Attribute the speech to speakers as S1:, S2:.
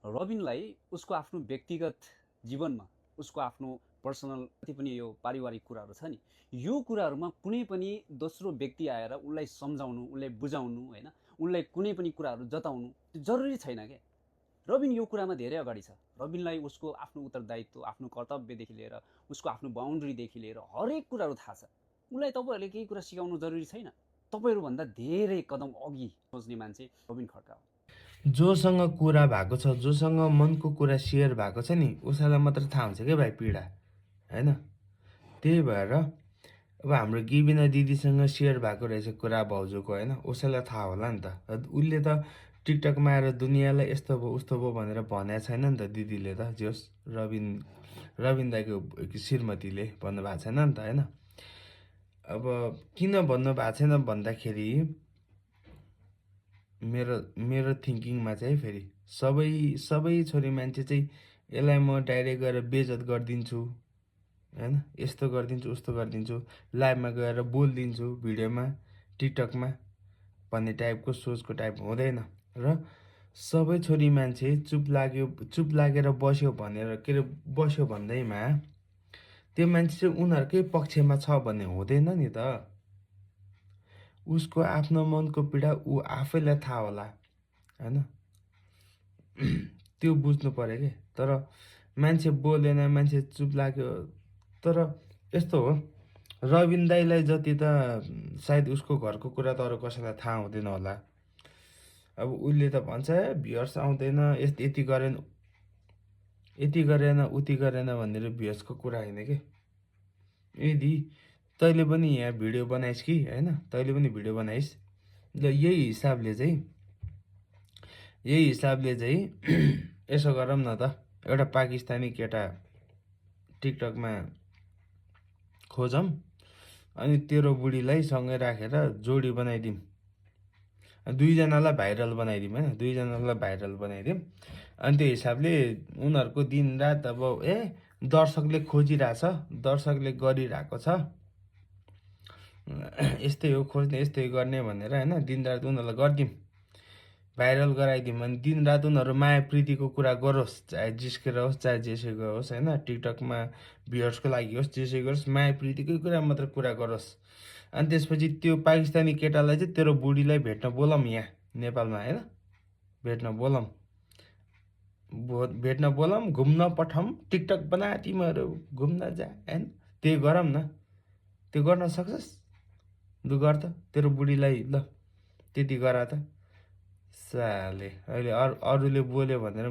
S1: रबिनलाई उसको आफ्नो व्यक्तिगत जीवनमा उसको आफ्नो पर्सनल जति पनि यो पारिवारिक कुराहरू छ नि, यो कुराहरूमा कुनै पनि दोस्रो व्यक्ति आएर उसलाई सम्झाउनु, उसलाई बुझाउनु, होइन, उसलाई कुनै पनि कुराहरू जताउनु त्यो जरुरी छैन क्या। रबिन यो कुरामा धेरै अगाडि छ। रबिनलाई उसको आफ्नो उत्तरदायित्व, आफ्नो कर्तव्यदेखि लिएर उसको आफ्नो बााउन्ड्रीदेखि लिएर हरेक कुराहरू थाहा छ। उसलाई तपाईँहरूले केही कुरा सिकाउनु जरुरी छैन। तपाईँहरूभन्दा धेरै कदम अघि सोच्ने मान्छे रबिन खड्का हो।
S2: जोसँग कुरा भएको छ, जोसँग मनको कुरा सेयर भएको छ नि, उसैलाई मात्र थाहा हुन्छ क्या भाइ पीडा, होइन? त्यही भएर अब हाम्रो गिबिना दिदीसँग सेयर भएको रहेछ कुरा भाउजूको, होइन? उसैलाई थाहा होला नि त। उसले त टिकटकमा आएर दुनियाँलाई यस्तो भयो उस्तो भयो भनेर भनेको छैन नि त दिदीले त। जे होस् रबिन दाईको श्रीमतीले भन्नुभएको छैन नि त, होइन? अब किन भन्नुभएको छैन भन्दाखेरि मेरो थिङ्किङमा चाहिँ फेरि सबै छोरी मान्छे चाहिँ यसलाई म डाइरेक्ट गएर बेइज्जत गरिदिन्छु, होइन? यस्तो गरिदिन्छु उस्तो गरिदिन्छु, लाइभमा गएर बोलिदिन्छु भिडियोमा टिकटकमा भन्ने टाइपको सोचको टाइप हुँदैन। र सबै छोरी मान्छे चुप लागेर बस्यो भनेर के अरे बस्यो भन्दैमा त्यो मान्छे चाहिँ उनीहरूकै पक्षमा छ भन्ने हुँदैन नि त। उसको आफ्नो मनको पीडा ऊ आफैलाई थाहा होला, होइन? त्यो बुझ्नु पर्यो कि। तर मान्छे बोलेन, मान्छे चुप लाग्यो। तर यस्तो हो, रबिन दाईलाई जति त सायद उसको घरको कुरा त अरू कसैलाई थाहा हुँदैन होला। अब उसले त भन्छ भ्युअर्स आउँदैन, यति गरेन उति गरेन भनेर भ्युअर्सको कुरा होइन कि। यदि तैँले पनि यहाँ भिडियो बनाइस् कि, होइन? तैँले पनि भिडियो बनाइस् ल, यही हिसाबले चाहिँ यसो गरौँ न त, एउटा पाकिस्तानी केटा टिकटकमा खोजौँ अनि तेरो बुढीलाई सँगै राखेर जोडी बनाइदिउँ, दुईजनालाई भाइरल बनाइदिउँ, होइन? दुईजनालाई भाइरल बनाइदिउँ। अनि त्यो हिसाबले उनीहरूको दिनरात अब दर्शकले खोजिरहेछ, दर्शकले गरिरहेको छ, यस्तै हो खोज्ने यस्तै गर्ने भनेर, होइन? दिनरात उनीहरूलाई गरिदिउँ, भाइरल गराइदिउँ। अनि दिनरात उनीहरू माया प्रीतिको कुरा गरोस्, चाहे जिस्केर होस् चाहे जेसुकै होस्, होइन? टिकटकमा भ्युअर्सको लागि होस् जेसुकै होस्, माया प्रीतिकै कुरा मात्र कुरा गरोस्। अनि त्यसपछि त्यो पाकिस्तानी केटालाई चाहिँ तेरो बुढीलाई भेट्न बोलाऊँ यहाँ नेपालमा, होइन? भेट्न बोलाऊँ, घुम्न पठाऊँ, टिकटक बना तिमीहरू घुम्न जा, होइन? त्यही गरौँ न। त्यो गर्न सक्छस्? लु गर त, तेरो बुढीलाई ल त्यति गरा त। साले अहिले अरूले बोल्यो भनेर